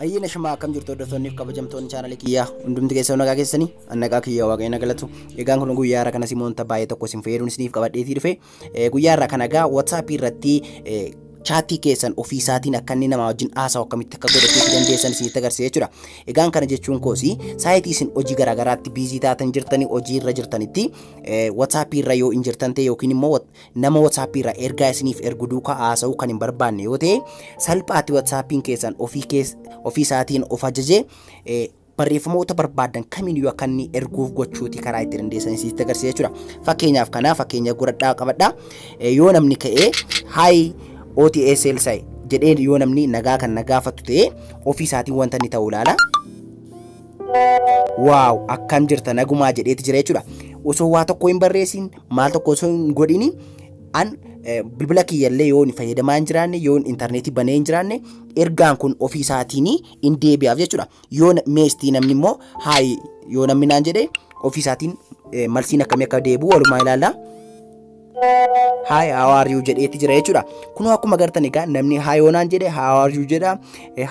Ayyaana shimaa akkam jirtu, hordoftoonniif kabajamtoonni chaanalii kiyyaa hundumti keessan nagaa keessanii, nagaa kiyyaa Waaqayyo na galatu. Egaan kun guyyaa har'a kana simoonta baay'ee tokko isin fayyaduun isiniif qabadheetii dhufe. Guyyaa har'a kana egaa WhatsAppii irratti chaatii keessan ofii isaatiin akka inni namaa wajjin haasa'u akkamitti akka godhachuu dandeessan isinitti agarsiisa jechuudha. Egaan kana jechuun koosi saayitii isin hojii garaagaraatti busy taatan jirtanii, hojii irra jirtanitti, WhatsAppii irra yoo hin jirtan ta'e yookiin immoo nama WhatsAppii irra ergaa isiniif ergu duukaa haasa'uu kan hin barbaanne yoo ta'e, salphaatti WhatsAppiin keessan ofii isaatiin of ajajee barreeffamoota barbaadan kamiiniyyuu akka inni erguuf gochuuti karaa itti dandeessan isinitti agarsiisa jechuudha. Fakkeenyaaf kana fakkeenya godhadhaa qabadhaa. Yoo namni ka'ee "Hi OTSL" jedhee, yoo namni nagaa kan na gaafatu ta'e, ofii isaatiin wanta inni ta'u ilaala. "Wow, akkam jirta, nagumaa?" jedheeti jira jechuudha. Osoo waa tokko hin barreessin, maal tokko osoo hin godhini, an bilbila kiyyallee yoo hin fayyadamaa hin jiraanne, yoo intarneetii banee hin jiraanne, ergaan kun ofii isaatiin hin deebi'aaf jechuudha. Yoo meestii namni immoo "Hi" yoo namni naan jedhe, ofii isaatiin malsiin akkamii akka deebi'u walumaa ilaalla. "Hi, how are you?" jedheeti jira jechuudha. Kunoo akkuma agartan egaa namni "Hi" yoo naan jedhe, "How are you?" jedha.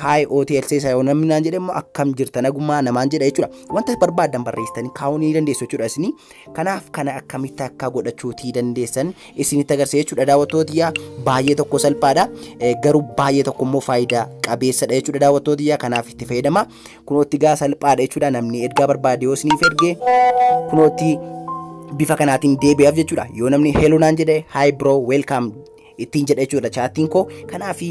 "Hi OTLC" yoo namni naan jedhe immoo, "Akkam jirta, nagumaa?" namaan jedha jechuudha. Wanta barbaadan barreessitanii kaa'uu ni dandeessu jechuudha isinii. Kanaaf kana akkamitti akka godhachuutii dandeessan isinitti agarsiisa jechuudha, daawwattootiyyaa. Baay'ee tokko salphaadha. Garuu baay'ee tokko immoo faayidaa qabeessadha jechuudha, daawwattootiyyaa, kanaaf itti fayyadama. Kunootti gaa salphaadha jechuudha. Namni ergaa barbaade yoo isiniif erge, kunootti bifa kanaatiin deebi'aaf jechuudha. Yoo namni "Hello" naan jedhe, "Hi bro, welcome" ittiin jedha jechuudha chaattiin koo. Kanaaf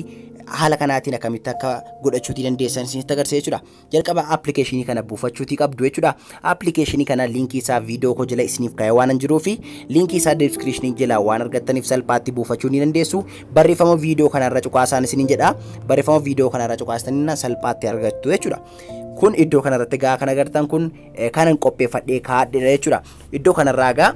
haala kanaatiin akkamitti akka godhachuutii dandeessan isinitti agarsiisa jechuudha. Jalqaba appilikeeshinii kana buufachuutii qabdu jechuudha. Appilikeeshinii kana liinkii isaa viidiyoo koo jala isiniif kaa'ee waan jiruu fi liinkii isaa descriptionii jala waan argattaniif salphaatti buufachuu ni dandeessu. Barreeffama viidiyoo kanarra cuqaasaan isiniin jedha. Barreeffama viidiyoo kanarra cuqaasanii salphaatti argattu jechuudha. Kun iddoo kanarratti gaa kan agartan kun kanan qopheeffadhee kaa'adheedha jechuudha. Iddoo kanarraa gaa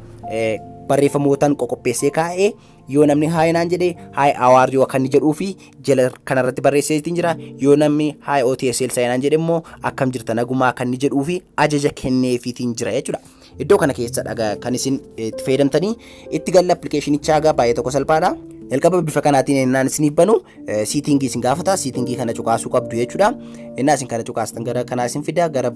barreeffamootaan qoqopheessee kaa'ee, yoo namni "Hi" naan jedhee, "Hi, how are you?" akka inni jedhuu fi jala kanarratti barreesseetiin jira. Yoo namni "Hi OTSL" naan jedhe immoo, "Akkam jirta, nagumaa?" akka inni jedhuu fi ajaja kenneefiitiin jira jechuudha. Iddoo kana keessa dhagaa kan isin itti fayyadamtanii itti galla appilikeeshinichaa gaa baay'ee tokko salphaadha. Jalqaba bifa kanaatiin ennaan isiniif banu settingii isin gaafata. Settingii kana cuqaasuu qabdu jechuudha. Ennaa isin kana cuqaastan gara kanaa isin fida. Gara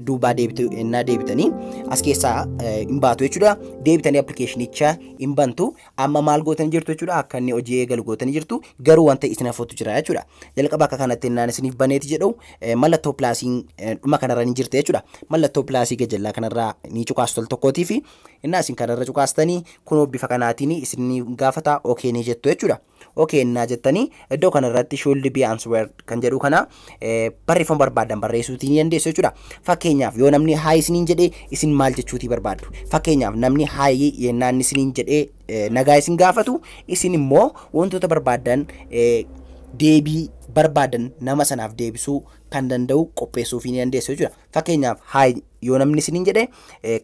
duubaa deebitu, ennaa deebitanii as keessaa hin baatu jechuudha. Deebitanii appilikeeshinicha hin bantu. Amma maal gootanii jirtu jechuudha? Akka inni hojii eegalu gootanii jirtu. Garuu wanta isin hafuutu jira jechuudha. Jalqaba akka kanatti ennaan isiniif baneeti jedhu, mallattoo plusiin dhuma kanarra ni jirti jechuudha. Mallattoo plusii gajjallaa kanarraa ni cuqaastu al tokkootii fi innaa isin kanarra cuqaastanii kunoo bifa kanaatiin isin gaafata, okay ni jettu jechuudha. Okay innaa jettanii, iddoo kanarratti "should be answered" kan jedhu kana barreeffama barbaadan barreessuutii ni dandeessu jechuudha. Fakkeenyaaf yoo namni "Hi" isiniin jedhee, isin maal jechuutii barbaaddu? Fakkeenyaaf namni "Hi" yennaan isiniin jedhee nagaa isin gaafatu, isin immoo wantoota barbaadan, deebii barbaadan nama sanaaf deebisuu kan danda'u qopheessuufii ni dandeessu jechuudha. Fakkeenyaaf "Hi" yoo namni isiniin jedhe,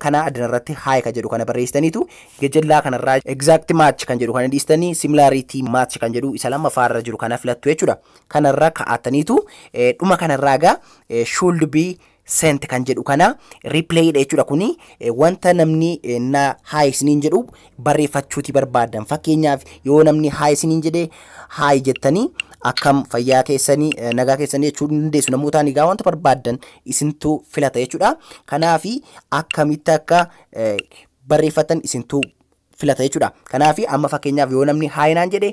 kana adanarratti "Hi" kan jedhu kana barreessitaniitu, gajjallaa kanarraa exact match kan jedhu kana dhiistanii, similarity match kan jedhu isa lammaffaarra jiru kana filattu jechuudha. Kanarra kaa'ataniitu dhuma kanarraa gaa "should be sent" kan jedhu kana reply dha jechuudha. Kuni wanta namni na "Hi" isiniin jedhu barreeffachuuti barbaadan. Fakkeenyaaf yoo namni "Hi" isiniin jedhe, "Hi" jettanii, "Akkam, fayyaa keessanii, nagaa keessanii?" jechuu dandeessu. Namootaan egaa wanta barbaadan isintu filata jechuudha. Kanaafi akkamitti akka barreeffatan isintu filata jechuudha. Kanaaf amma fakkeenyaaf yoo namni "Hi" naan jedhe,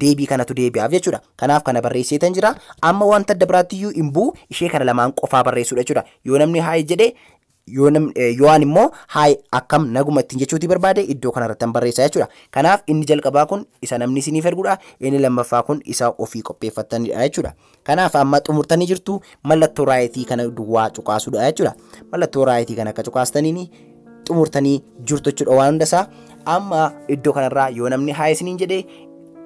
deebii kanatu deebi'aaf jechuudha. Kanaaf kana barreesseetan jira. Amma wanta adda biraatti iyyuu hin bu'u, ishee kana lamaan qofaa barreessuudha jechuudha. Yoo namni "Hi" jedhe, yoo ani immoo "Hi, akkam, naguma?" ittiin jechuuti barbaade, iddoo kanarratti an barreessa jechuudha. Kanaaf inni jalqabaa kun isa namni isiniif ergudha. Inni lammaffaa kun isa ofii qopheeffattanidha jechuudha. Kanaaf amma xumurtanii jirtu, mallattoo rightii kana duwwaa cuqaasuudha jechuudha. Mallattoo rightii kana akka cuqaastaniin xumurtanii jirtu jechuudha waan hundasaa. Amma iddoo kanarraa yoo namni "Hi" isiniin jedhee,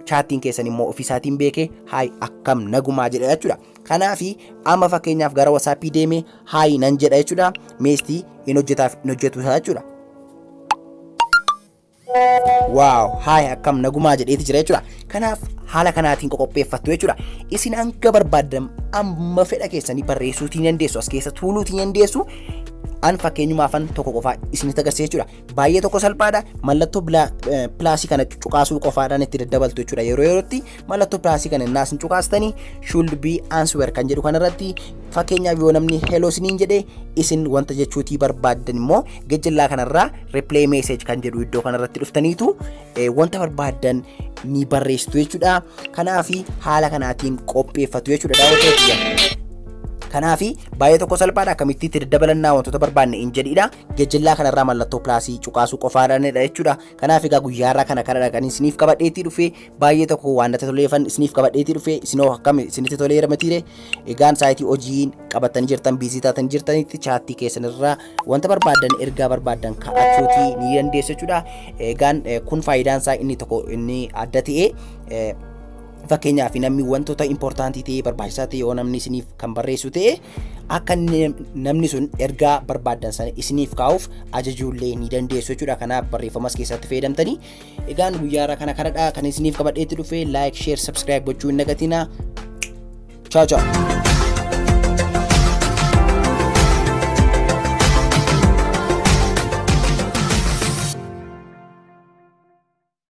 chaattiin keessan immoo ofiisaatiin beekee "Hi, akkam, nagumaa?" jedha jechuudha. Kanaafi amma fakkeenyaaf gara WhatsAppii deemee "Hi" nan jedha jechuudha. Meestii hin hojjetaaf hin hojjetu isaa jechuudha. "Wow, hi, akkam, nagumaa?" jedheeti jira jechuudha. Kanaaf haala kanaatiin qopheeffattu jechuudha. Isin hanga barbaaddan amma fedha keessanii barreessuutii dandeessu, as keessa tuuluutii dandeessu. An fakkeenyumaafan tokko qofaa isinitti agarsiisa jechuudha. Baay'ee tokko salphaadha. Mallattoo plusii kana cuqaasuu qofaadhaan itti daddabaltu jechuudha. Yeroo yerootti mallattoo plusii kana innaa isin cuqaastanii, should be answer kan jedhu kanarratti, fakkeenyaaf yoo namni "hello" isiniin jedhe, isin wanta jechuutii barbaaddan immoo gajjallaa kanarraa reply message kan jedhu iddoo kanarratti dhuftaniitu wanta barbaaddan ni barreessitu jechuudha. Kanaafi haala kanaatiin qopheeffatu jechuudha, daawwattoota. Kanaafi baay'ee tokko salphaadha. Akkamitti itti daddabalannaa wantoota barbaanne hin jedhidha. Gajjallaa kanarraa mallattoo plusii cuqaasuu qofaadhaanidha jechuudha. Kanaaf egaa guyyaarraa kana kanadha kan isiniif qabadheetii dhufe. Baay'ee tokko waan natti toleefan isiniif qabadheetii dhufe. Isinoo akkam, isinitti toleera mitiire? Egaan saayitii hojiin qabatanii jirtan, busy taatanii jirtanitti, chaattii keessanirraa wanta barbaaddan, ergaa barbaaddan kaa'achuutii ni dandeessu jechuudha. Egaan kun faayidaan isaa inni tokko inni adda ta'e, fakkeenyaaf namni wantoota importantii ta'e, barbaachisaa ta'e yoo namni isiniif kan barreessu ta'e, akka namni sun ergaa barbaaddan sana isiniif kaa'uuf ajajuullee ni dandeessu jechuudha. Kanaaf barreeffamas keessatti fayyadamtanii. Egaan guyyaarra kana kanadha kan isiniif qabadheetti dhufe. Like, share, subscribe gochuu hin dagatinaa. Ciao ciao.